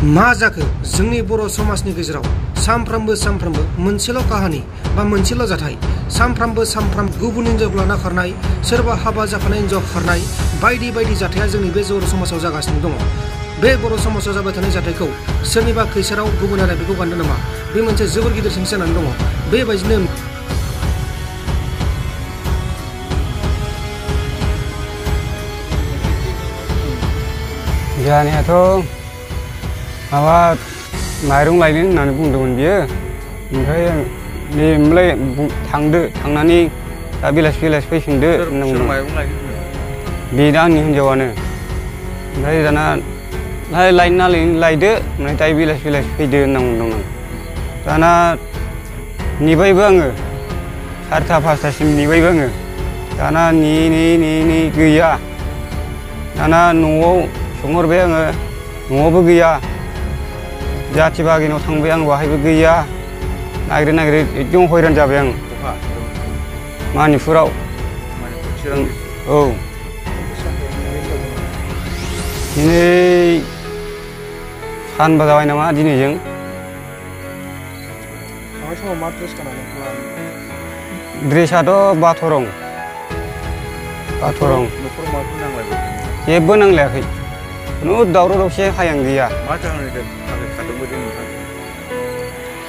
मा जाखो जोंनि बर' समाजनि गेजेराव सानफ्रामबो मोनसेल' काहानि बा मोनसेल' जाथाय सानफ्रामबो गुबुन हिनजाव लाना खारनाय सोरबा हाबा जाखानाय हिनजाव खारनाय बायदि जाथाया जोंनि बे बर' समाजाव जागासिनो दङ। बे बर' समाजाव जाबाय थानाय जाथायखौ सोरनिबा खैसाराव गुबुन हारिया बेखौ गानदों नामा? बे मोनसे जोबोर गिदिर सोंथि जानानै दङ। बेबायदिनो जानायाथ' माबा माइरं लायनो होननानै बुंदोंमोन बियो। ओमफ्राय बेलाय थांदो थांनानै दा बेलासि फैफिनदो होननांगौ। बेनो आंनि हिन्जावानो। ओमफ्राय दाना लायदो ओमफ्राय दा बेलासि फैदो होनना बुंदोंमोन। दाना नेबायबो आङो 4टा 5टासिम नेबायबो आङो। दाना नेयै गैया। दाना न'आव सोंहरबाय आङो, न'आवबो गैया। जाथि बाहागिनाव थांबाय आं, बाहायबो गैया। नागिरै एकदम हैरान जाबाय आं। मानिपुराव। औ। दिनै सानबा जाबाय नामा दिनैजों। ड्रेसाथ' बाथ'रं। जेबो नांलायाखै। खुनु दावराव दावसि हायां गैया। मा जाहोननि थाखाय खारदोंमोन नोंथां?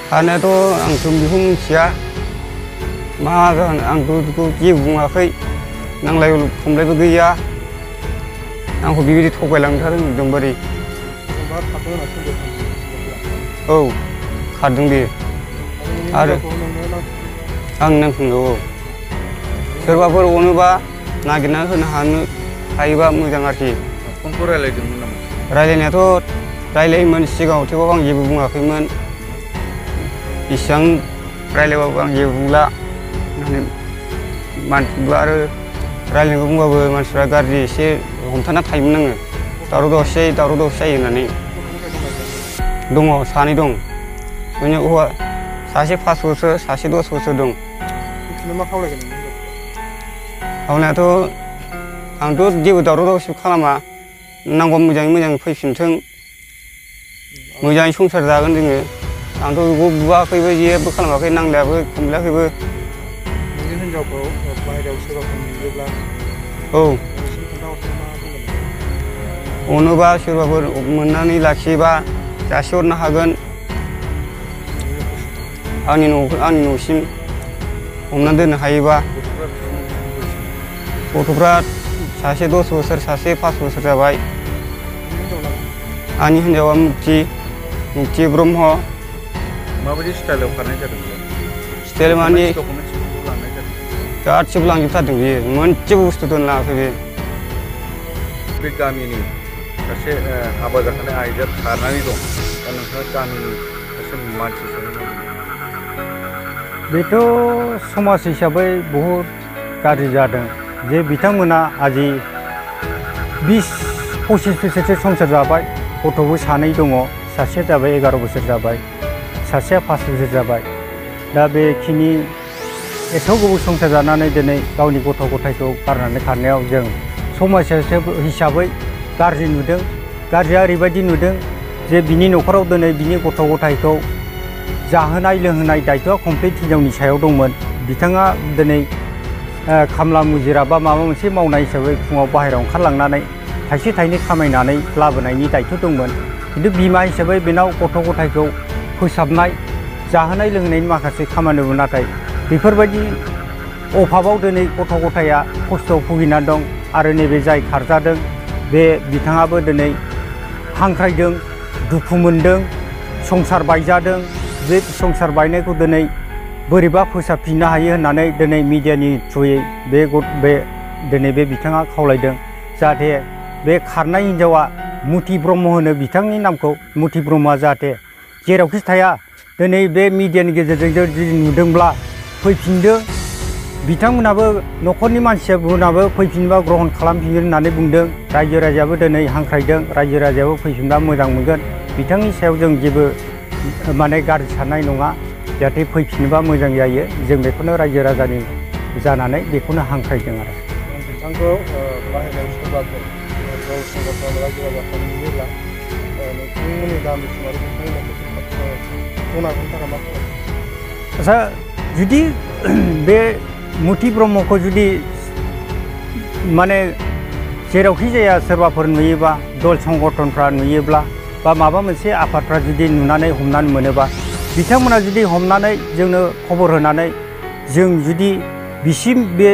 खारनायाथ' आंथ' बेखौ मिथिया। मा जाहोन आंथ' बेखौ जेबो बुङाखै। नांलाय खमलायबो गैया। आंखौ बेबायदि थगायलांथारदों एकदमबारे। औ खारदों बेयो। आरो आं नांफिनगौ। औ सोरबाफोर अनोबा नागिरना होनो हायोबा मोजां आरोखि। फनखौ रायलायदोंमोन नामा? रायलायनायाथ' रायलायोमोन सिगाङाव, थेवबाबो आं जेबो बुङाखैमोन। बेसेबां रायलायबाबो आं जेबो बुंला होननानै मानसिबो आरो रायलायनायखौ बुंबाबो मानसिफ्रा गाज्रि एसे हमथाना थायोमोन आङो। दावराव दावसि जायो होननानै। दङ, सानै दं। बिनि हौवा सासे 5 बोसोर, सासे 10 बोसोर दं। खावलायनायाथ' आंथ' जेबो दावराव दावसि खालामा। नांगौबा मोजाङै फैफिनथों। मोजाङै संसार जागोन जोङो। आंथ' बेखौ बुवाखैबो, जेबो खालामाखै, नांलायाबो खमलायाखैबो। औ अनोबा सोरबाफोर मोननानै लाखियोबा जासिहरनो हागोन। आंनि न'सिम हमनानै दोननो हायोबा। गथ'फ्रा सासे 10 बोसोर, सासे 5 बोसोर जाबाय। आंनि हिन्जावा मुक्ति ब्रह्म। माबायदि स्टाइलाव खारनाय जादों? स्टाइल माने गासिबो लांजोबथारदों बियो। मोनसेबो बुस्थु दोनलाङाखै बे। बे गामिनि सासे हाबा जाखानाय आइजोआ खारनानै दं। दा नोंथाङा गामिनि सासे मानसि हिसाबै बेथ' समाज हिसाबै बहुद गाज्रि जादों जे बिथांमोना आजि 20-25 बोसोरसो संसार जाबाय। गथ'बो सानै दङ। सासेया जाबाय 11 बोसोर जाबाय, सासेया 5 बोसोर जाबाय। दा बेखिनि एथ' गोबाव संसार जानानै दिनै गावनि गथ' गथायखौ गारनानै खारनायाव जों समाज हिसाबै गाज्रि नुदों। गाज्रिया ओरैबायदि नुदों जे बिनि न'खराव दिनै बिनि गथ' गथायखौ जाहोनाय लोंहोनाय दायथ'आ कमप्लिट हिनजावनि सायाव दंमोन। बिथाङा दिनै खामला मुजिरा बा माबा मोनसे मावनाय हिसाबै फुङाव बाहेरायाव ओंखारलांनानै थाइसे थाइनै खामायनानै लाबोनायनि दायथ' दंमोन। खिन्थु बिमा हिसाबै बेनाव गथ' गथायखौ फोसाबनाय, जाहोनाय लोंहोनायनि माखासे खामानि दं। नाथाय बेफोरबायदि अभाबाव दिनै गथ' गथाया खस्थ'आव भुगिनानै दं। आरो नैबे जाय खारजादों बे बिथाङाबो दिनै हांख्रायदों, दुखु मोनदों, संसार बायजादों। बे संसार बायनायखौ दिनै बोरैबा फोसाबफिननो हायो होननानै दिनै मिडियानि थ्रुयै दिनै बे बिथाङा खावलायदों। जाहाथे बे खारनाय हिन्जावा मुथि ब्रह्म होनो बिथांनि नामखौ। मुथि ब्रह्मआ जाहाथे जेरावखि थाया दिनै बे मिडियानि गेजेरजों जुदि नुदोंब्ला फैफिनदों। बिथांमोनाबो न'खरनि मानसिफोराबो फैफिनबा ग्रहन खालामफिनगोन होननानै बुंदों। रायजो राजायाबो दिनै हांख्रायदों। रायजो राजायाबो फैफिनबा मोजां मोनगोन। बिथांनि सायाव जों जेबो माने गाज्रि साननाय नङा। जाहाथे फैफिनोबा मोजां जायो। जों बेखौनो रायजो राजानि जानानै बेखौनो हांख्रायदों आरो। नोंथांखौ बाहेरायाव सोरबाफोर रायजो राजाफोर नुयोब्ला नोंथांमोननि गामिसिम आरो नोंथांनि न'खरसिम जौनायनि थाखाय मा खालामो? आच्छा जुदि बे मुथि ब्रह्मखौ जुदि माने जेरावखि जाया सोरबाफोर नुयोबा दल संगठनफ्रा नुयोब्ला बा माबा मोनसे आफादफ्रा जुदि नुनानै हमनानै मोनोबा बिथांमोना जुदि हमनानै जोंनो खबर होनानै जों जुदि बे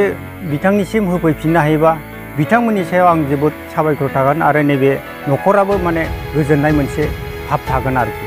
बिथांनिसिम होफैफिननो हायोबा बिथांमोननि सायाव आं जोबोद साबायखर थागोन आरो नैबे न'खराबो माने गोजोननाय मोनसे भाब थागोन आरोखि।